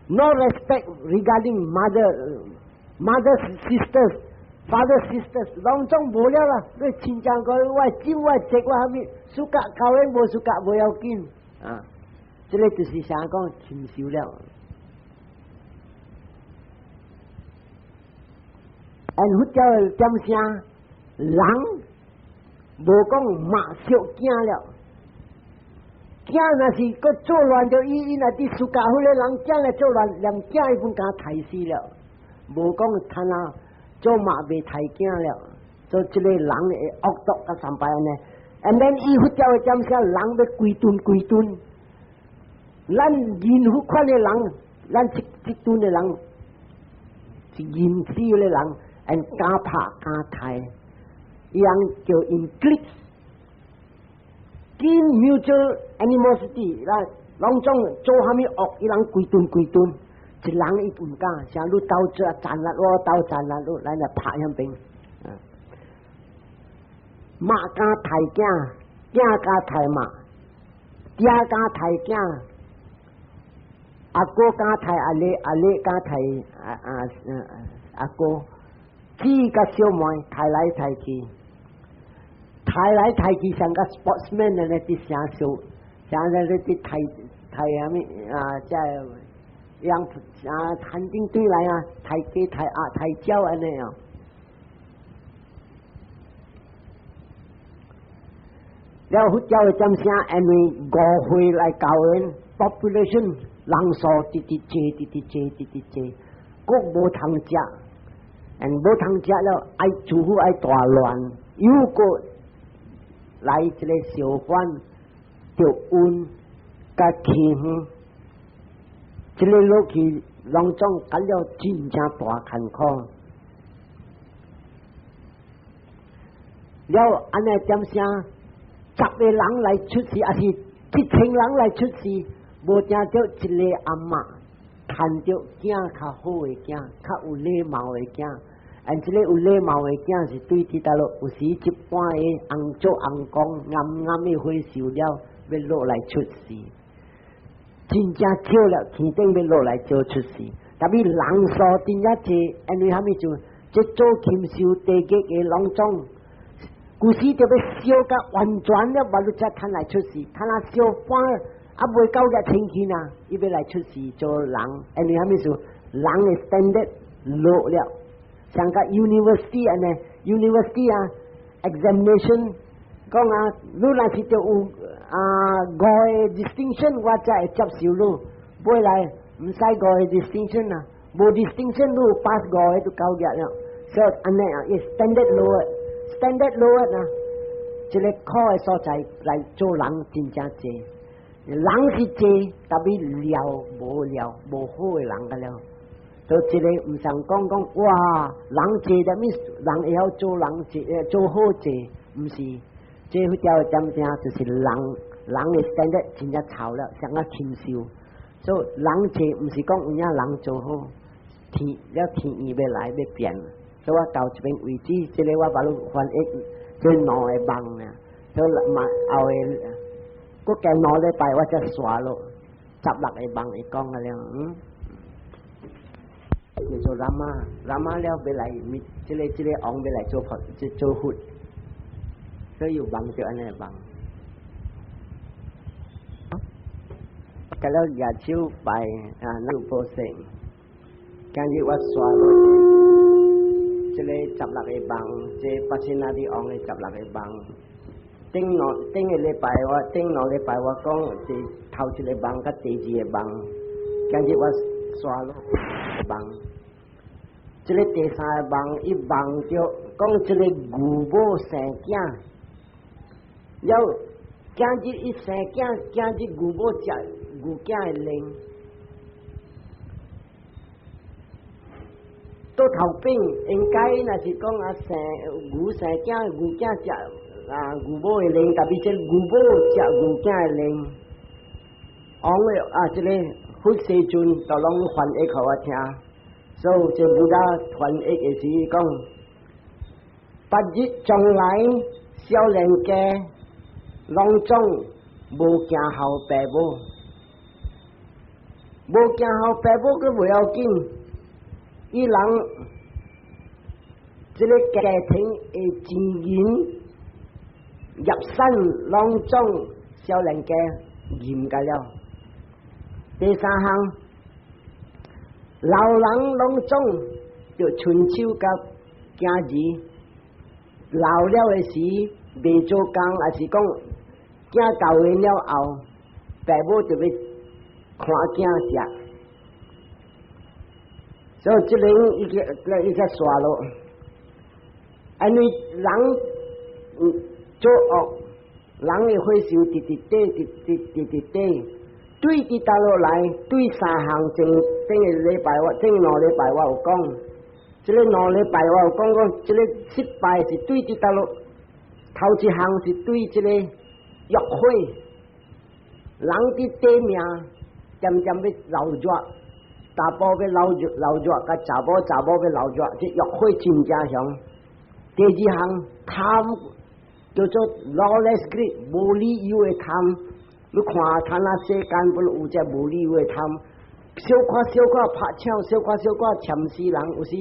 No respect regarding mother, mother sisters, father sisters，攏總無了啦。你親像講我舅我侄我啥物，suka 交緣無 suka 無要緊啊。這个就是啥講禽獸了。按佛教的點聲，人無講罵小囝了。囝若是閣作亂，就伊伊若佇 suka 彼个人囝來作亂，連囝伊攏共刣死了。無講趁啊做媽袂刣囝了，做這个人會惡毒甲三擺按呢。And then 伊佛教的點聲，人欲歸頓歸頓，咱人彼款的人，咱這這陣的人是人死的人，and 敢拍敢刣，伊人叫 in cliques。見 mutual animosity，咱攏總做蝦米惡，伊人規頓規頓，一人伊毋敢，像你鬥做戰力，我鬥戰力，你來來拍遐邊。媽敢刣囝，囝敢刣媽，爹敢刣囝，阿哥敢刣阿妹，阿妹敢刣阿阿阿哥，姊佮小妹刣來刣去。刣來刣去，像個 sportsman 按呢佇成數，像咧咧佇刣刣啥物啊？這樣啊，田徑隊來啊，刣雞刣鴨刣鳥按呢啊。了佛教的點聲，因為五歲來教𪜶 population 人數直直濟，直直濟，直直濟，閣無通食，and 無通食了，愛煮好愛大亂，又閣來一个相反，著瘟佮饑荒，這个落去攏總感了真正大艱苦。了按呢點聲，10個人來出世，抑是1000人來出世，無聽著一个阿嬤牽著囝較好的囝，較有禮貌的囝。and 這个有禮貌的囝是對佇佗落，有時一般的翁做翁公，暗暗的火燒了，欲落來出世。真正少了，天頂欲落來做出世。特別人數真正濟，因為蝦米就這做禽獸地獄的攏總，舊時就欲燒甲完全了，無你才趁來出世，趁啊燒半啊未夠個清氣呢，伊欲來出世做人，因為蝦米事？人的 standard 落了，像個 university 按呢，university 啊，examination 講啊，你若是著有啊五個 distinction，我才會接受你，尾來毋使五個 distinction 啊，無 distinction 你有 pass 五個就夠額了。所以按呢啊，伊 standard low，standard low 啊，這個苦的所在來做人真正濟，人是濟，特別料無料無好的人個了。所以這個毋通講講哇，人濟的物，人會曉做人濟，做好濟，毋是，這條點點就是人人的 standard 真正臭了，像個禽獸。所以人濟毋是講有影人做好，天了天意欲來欲變。所以我到這邊為止，這個我把你翻譯這兩個夢啊，所以嘛後個，閣加2禮拜我才煞落16個夢會講個了，嗯。叫做 Rama，Rama 了欲來，這個王欲來做佛，做佛，所以有夢就按呢夢。甲了舉手拜啊，那有保證。今日我煞落這個十六個夢，這巴仙那的王的十六個夢。頂兩頂個禮拜我頂兩禮拜我講是頭一個夢佮第二個夢，今日我煞落夢。這個第三個夢，伊夢著講這個牛母生囝，了今日伊生囝，今日牛母食牛囝的奶。倒頭邊應該若是講啊生牛生囝，牛囝食啊牛母的奶，特別這牛母食牛囝的奶。王的啊，這個佛世尊就攏翻譯予我聽，所以這 Buddha 翻譯的是講，不日將來少年家攏總無行孝爸母，無行孝爸母閣袂要緊。伊人這個家庭的錢銀業產攏總少年家認個了。第三項，老人攏總就伸手共囝兒老了的時袂做工，抑是講囝到位了後，爸母就欲看囝食。所以這個伊個伊個煞落，因為人做惡，人的火燒直直短，直直直直短，對佇倒落來，對三項前頂個禮拜我頂兩禮拜我有講，這個兩禮拜我有講講，這個失敗是對佇倒落，頭一項是對這個欲火，人佇短命，漸漸欲老熱。查埔欲老熱老熱，佮查某查某欲老熱，這欲火真正強。第二項貪叫做 lawless greed，無理由的貪。你看，看那世間不有這無理由的貪，小可小可拍槍，小可小可攕死人，有時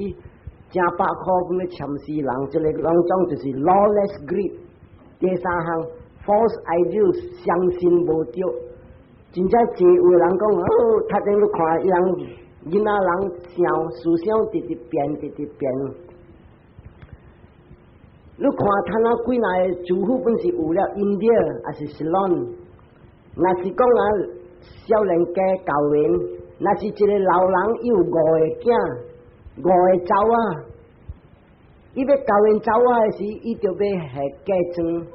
成百箍咁欲攕死人，這個攏總就是 lawless greed。第三項 false ideas，相信無對。真正濟有人講，哦，頭前你看伊人囡仔人想思想直直變，直直變。你看他那幾若個主婦本是有了 India，抑是 Ceylon，若是講啊少年家教員，若是一個老人伊有五個囝，五個查某仔，伊欲交緣查某仔的時，伊就欲下嫁妝，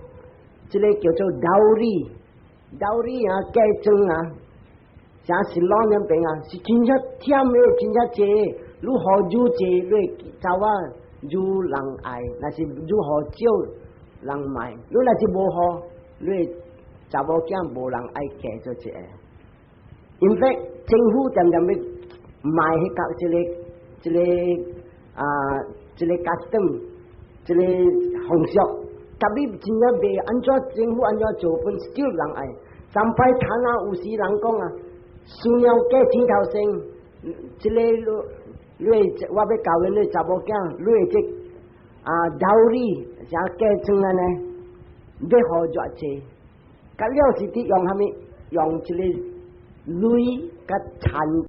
這個叫做 dowry。dowry 啊，嫁妝啊，像是老那邊啊，是真正忝的，真正濟。你予愈濟，你查某愈人愛；若是愈予少，人買。你若是無予，你查某囝無人愛嫁做一個。In fact，政府漸漸欲賣彼個這個啊，這個 custom，這個風俗，特別真正袂按怎政府按怎做，本少人愛。上擺攤啊，有時人講啊，輸了價錢頭先，這个你我欲教恁你查某囝，你的這啊 dowry 啥嫁妝按呢，欲予偌濟？佮了是佇用啥物？用這个鐳佮田。